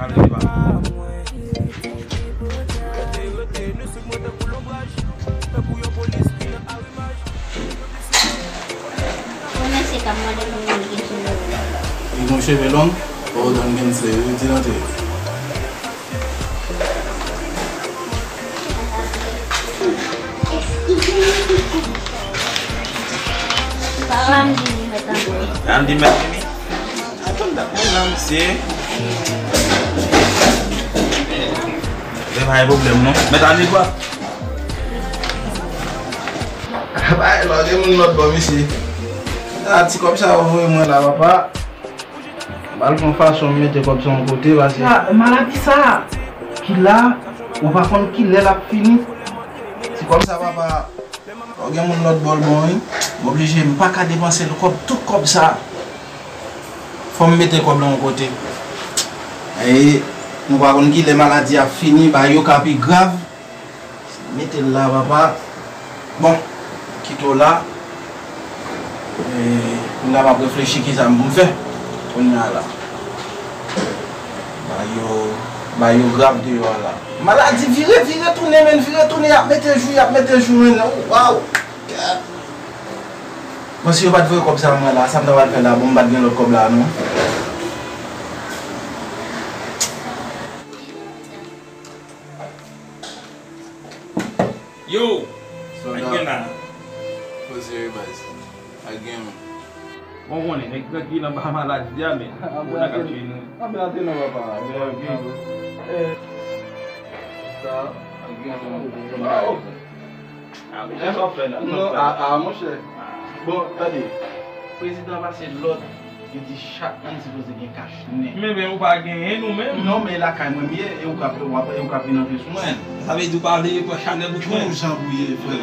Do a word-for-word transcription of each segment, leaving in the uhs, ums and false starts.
Kalme, papa. Konnen se k ap mande pou moun ki sou nou. Li gon cheve long, fò w tann gen serye, di l antre. Papa m di li mèt antre. An di mèt vini. Atann dat mwen la, mesye. Se pa gen pwoblèm, non. Mèt ale dwat. Bay, lòt gen moun lòt bò, mesye. A, ti kòb sa yo voye mwen la, papa. M al pran fason m mete kòb sa yon kote, paske. Sa, maladi sa ki la, ou pa konn kilè l ap fini. Ti kòb sa, papa, lè w gen moun lòt bò l bon, wi. M oblije, m pa ka depanse l kòb, tout kòb sa. Fò m mete kòb la yon kote. E nou pa konn kilè maladi a ap fini, bagay yo ka pi grav. Mete l la, papa. Bon, kite w la. E, m kapab reflechi kisa m pou m fè kounye a la. Bagay yo, bagay yo grav deyò a la. Maladi vire, vire tounen, menn, vire tounen, y ap mete jou, y ap mete jou, menn. Waw! Bon, si yo pa t voye kòb sa mwen la, sa m ta pral fè la? Bon, m pa t gen lòt kòb la, non. Yo! Sòlda. Ak gen la. Poze wi, baz. Ak gen, men. Bon, konnen, nèg trankil anba maladi a, men. Anba konan k ap tchwe nou. Anba atè non, papa. Anba, ok. Eh. Sa, ak gen, men. Oh. Ah, men, sa w fè la? Non, ah, ah, monchè. Bon, tande. Prezidan pase lòd, li di chak moun sipoze gen kach nèt. Men, men, ou pa genyen nou menm. Non, men lakay mwen m ye, e ou k ap, w ap, e ou k ap vin antre sou mwen. Sa vle di ou pa vle pran chanèl pou mwen? Tou jan pou ye, frè.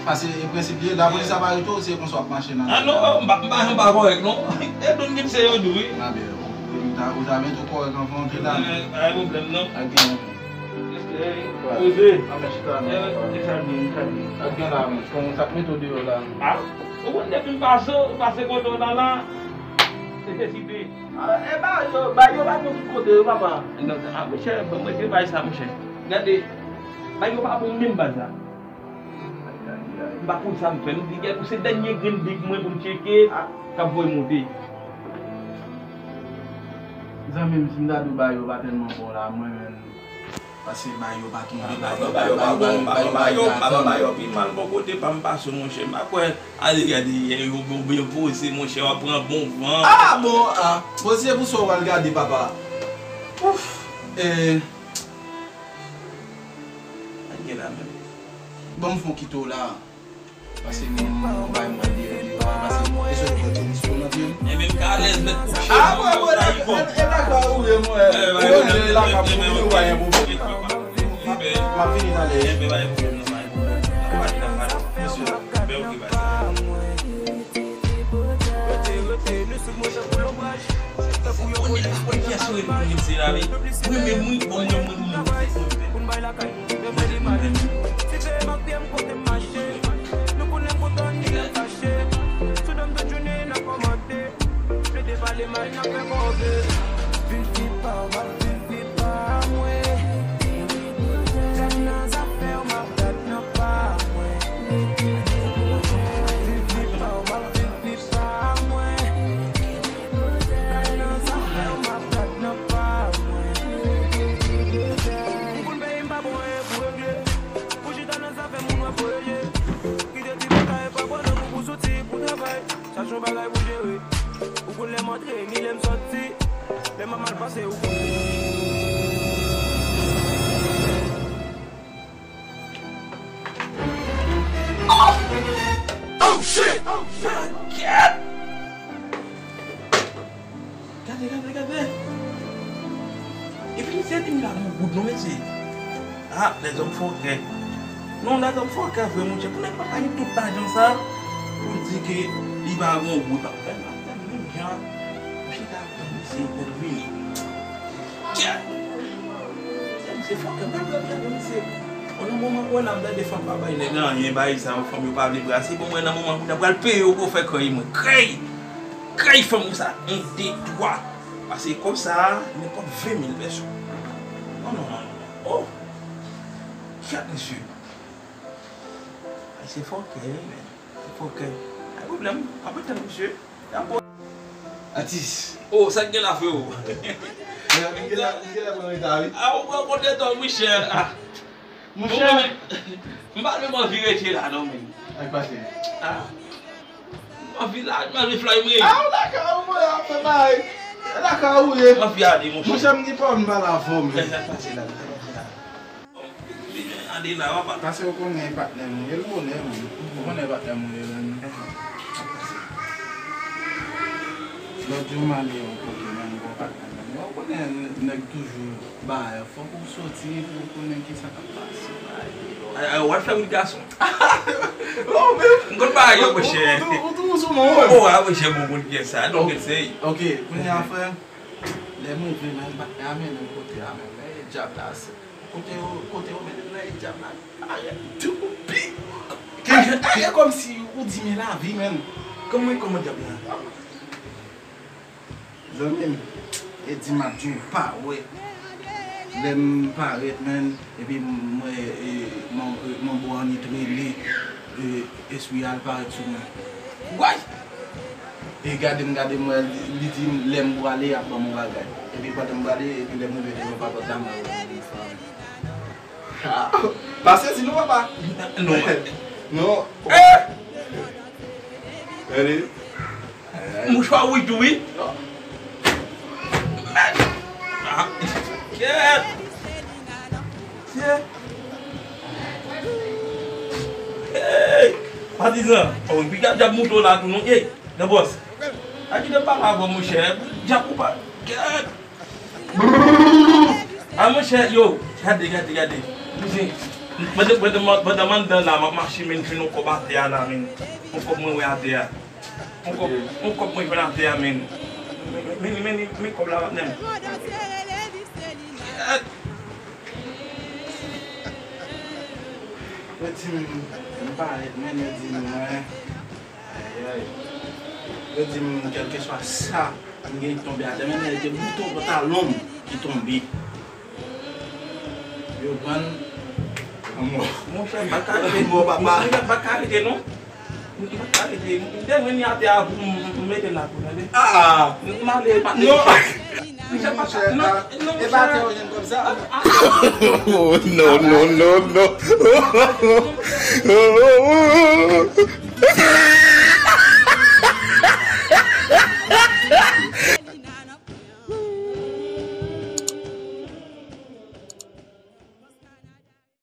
Pase e prensip li ye, lapolis ap arete w, se konsa w ap mache nan. Ah, non, m pa, m pa janm pa kòrèk, non. E donn gen se yo di, wi. Ah, ben, ou, ou ta, ou ta mete w kòrèk anvan w antre la. Eh, pa gen pwoblèm, non. Ak gen Poze. Anben chita non. E sa l di, sa l di. Ak gen la, men, kòman sa k mete w deyò la, non? Ah, ou konn depi m pase, ou pase kote w la la, se fesite. Ah, e ba yo, ba yo pa bon tout kote yo, papa. Non, ah, monchè, ban mwen de bay sa, monchè. Gade, bay yo pa bon menm baz la. M pa konn sa m fè, m di, gade, pou se dènye grenn big mwen pou m tcheke, k ap voye monte. Zanmi m, si m ta di w bay yo pa tèlman bon la, mwen menm. Paske bay yo pa tonbe, bay yo, bay yo, bay yo, bay yo, bay yo, bay yo pi mal bò kote pa m pase, monchè. M pa kwè, ale gade, yo, yo, yo poze, monchè, w ap pran bon van. Ah, bon, ah. Bon, se pou sa w al gade, papa. Ouf. Eh. Ann gen la menm. Ban m fon kite w la. Pase mwen, mwen, mwen bay mwen de, de, pase, e sot pran tenis pou nan pye m. E menm ka alèz nèt kouche. Ah, mwen, mwen, e, e, e la ka ou ye, mwen. Ou ye la ka pou mwen, ou pa gen pwoblèm. M ap vini talè. Mesye. Kounye a, kounye a, sou rezo sosyo la, wi. Mwen menm, wi, bon, mwen, mwen, mwen, mwen, mwen. Oh shit! Oh shit! Kèt! Gade, gade, gade! Epi misye di m la gon goud non, mesye. Ah, lèzòm fò kè. Non, nèg ap fòkè vre, monchè. Pou nèg pa ka gen tout lajan sa, pou l di ke li pa gon wout ap fè l, ap fè l menm jan. Ou chita ap tann misye pou l vini. Tchè! Misye fòkè, m pa vle gade misye. Bon, nan moman pou wè n ap gade fanm pa bay nèg anyen, bay sa yo, fanm yo pa vle brase. Bon, mwen nan moman pou ta pral peye yo pou fè krèy mwen. Krèy! Krèy fanm ou sa, en, de, twa. Pase kòb sa a, nenpòt ven mil pèso. Non, non, non, non, non. Oh! Kèt, mesye. Ay, se fòkè, wi, men. Se fòkè. Ay, pwoblèm. Apre tan, mesye. Atis. Oh, sa k gen la, freo? Gen la, gen la pran reta, wi. Ah, ou pran kont de tan, monchè. Ah. Monchè. Bon, men, m pa menm anvi rete la, non, men. Ak pase. Ah. M anvi la, m anvi fly, mwen. Ah, ou lakay ou, mwen, ap fè bagay. Lakay ou ye. M anvi ale, monchè. Monchè, m gen pwoblèm, m pale avè w, men. Sa k pase la, sa k pase la. Ale la, w ap... Pase ou konnen patnè m, ou ye l bonè, men. Ou konnen patnè m, ou ye l, men. Lòt jou m ale yon kote, men, m gon patnè m. Ou konnen nèg toujou ba, fòk ou soti pou w konnen kisa k ap pase. Ay, ay, w al fè wout gason. Oh, men. M konn bagay yo, monchè. Ou tou, ou tou, ou tou sou non, men. Oh, a, monchè, bon, moun pyès sa, don't get say. Ok, kounye a, frè, lè m rive, men, m pa t ka mennen l kote a, men, men, dyab la, se, kote yo, kote yo mennen m nan, e dyab la, a, toupi. Ki jan? A, e kòmsi ou di men lavi, men. Kòman, kòman dyab la? Zanmi m, e di m ap di w pa wè. Lè m parèt, men, epi m wè, e, mon, e, mon bò annik rele, e, espri a al parèt sou mwen. Way! E gade m, gade m, wè, li, li di m lè m prale, y ap ban m yon bagay. Epi pandan m prale, epi lè m rive devan pòt la, m wè yon fanm. Ah, pa sezi non, papa. Non. Non. Eh! Gade. Mouchwa wouj tou, wi. Ah, kèt. Hey! Patizan, oh, piga dyab mouton la tou, non. Hey, nan bòs. A kite m pale avè w, monchè. Dyab ou pa. Kèt. A, monchè, yo, gade, gade, gade. Monchè, pandan, pandan, pandan m anndan la, m ap mache, men, m jwenn yon kòb atè a la, men. Yon kòb mwen wè atè a. Yon kòb, yon kòb mwen jwenn atè a, men. Men, men, men, men kòb la, men. Yo di m, m parèt, men yo di m, mwen. Ayayay. Yo di m, kèlkeswa sa, m gen tonbe atè, men e te bouton pantalon m ki tonbe. Yo pran m. Monchè, m pa ka rete. Mò, papa. Monchè, m pa ka rete, non. M pa ka rete. M te jwenn li atè a pou m, m mete l la tou, tande. Ah! M ale, pa... Non! Monchè, pa ka. Non, non, monchè. E pa atè ou jwenn kòb sa. Ah, ah. Oh, non, non, non, non.